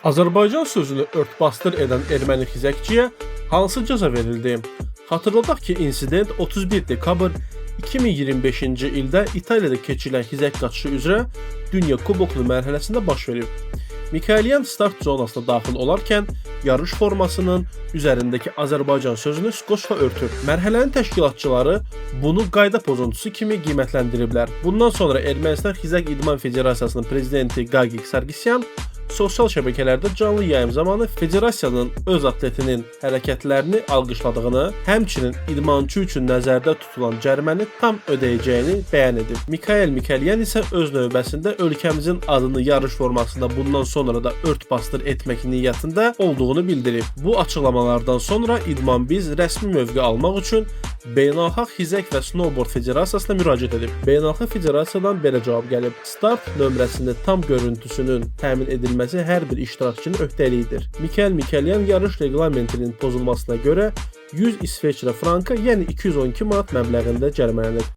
Azərbaycan sözünü ört-basdır edən erməni xizəkçiyə hansı cəza verildi? Xatırladaq ki, insident 31 dekabr 2025-ci ildə İtaliyada keçirilən xizək qaçışı üzrə Dünya Kuboklu mərhələsində baş verib. Mikaelyan start zonasına daxil olarkən yarış formasının üzərindəki Azərbaycan sözünü skoçla örtüb. Mərhələnin təşkilatçıları bunu qayda pozuntusu kimi qiymətləndiriblər. Bundan sonra Ermənistan Xizək İdman Federasiyasının prezidenti Qaqik Sarkisyan sosial şəbəkələrdə canlı yayım zamanı federasiyanın öz atletinin hərəkətlərini alqışladığını, həmçinin idmançı üçün nəzərdə tutulan cəriməni tam ödəyəcəyini bəyan edib. Mikael Mikelyan isə öz növbəsində ölkəmizin adını yarış formasında bundan sonra da ört-basdır etmək niyyətində olduğunu bildirib. Bu açıqlamalardan sonra İdmanbiz rəsmi mövqe almaq üçün Beynəlxalq Xizək və Snowboard Federasiyasına müraciət edib. Beynəlxalq Federasiyadan belə cavab gəlib: Start nömrəsində tam görüntüsünün təmin edilməsi hər bir iştirakçının öhdəliyidir. Mikael Mikelyan yarış reqlamentinin pozulmasına görə 100 İsveçrə frankı, yəni 212 manat məbləğində cərimələnib.